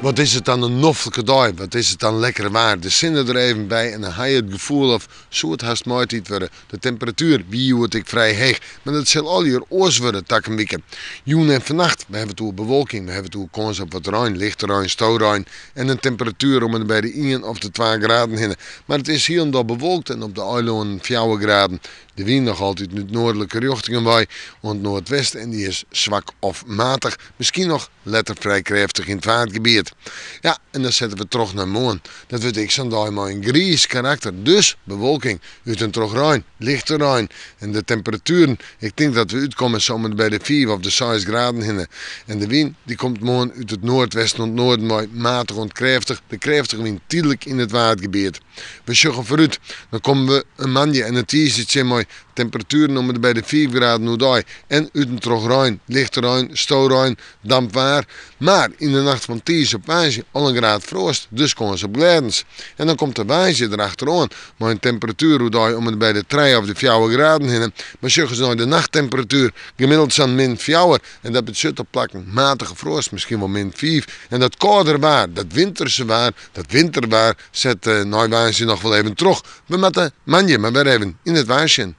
Wat is it dan in noflike dei, wat is it dan lekker waar. De sinne der even by en dan ha je it gefoel of soe it hast maitiid wurde. De temperatuer wie hjoed ek frij heech, mar dat sil allegear oars wurde takom wike. Jûn en fannacht, we hawwe it oer bewolking, we hawwe it oer kâns op wat rein, lichte rein, storein en in temperatuer om en by de ien of de twa graden hinne. Mar it is hielendal bewolkt en op de eilannen fjouwer graden. De wyn noch altyd út noardlike rjochtingen wei oant noardwest en dy is swak of matich, miskien noch letter frij krêftich yn it Waadgebiet. Ja, en dan sette we troch nei moarn. Dat wurdt ek sa'n dei mei in griis karakter, dus bewolking, út en troch rein, lichte rein. En de temperatueren, ik tink dat we útkomme sa om en by de fiif of de seis graden hinne. En de wyn, dy komt moarn út it noardwesten oant noarden wei, matich oant krêftich, de krêftige wyn tydlik yn it Waadgebiet. We sjogge foarút, dan komme we in moandei en in tiisdei tsjin mei temperatueren om en by de fiif graden oerdei en út en troch rein, lichte rein, storein, damp waar. Mar yn de nacht fan tiisdei op woansdei al in graad froast, dus kâns op glêdens. En dan komt de woansdei der achteroan mei in temperatuer oerdei om en by de trije of de fjouwer graden hinne. Mar sjogge se nei de nachttemperatuer, gemiddeld sa'n min fjouwer. En dat betsjut op plakken matige froast, miskien wol min fiif. En dat kâldere waar, dat winterse waar, dat winterwaar, set nei woansdei noch wol even troch. We moatte moandei mar wer even yn it waar sjen.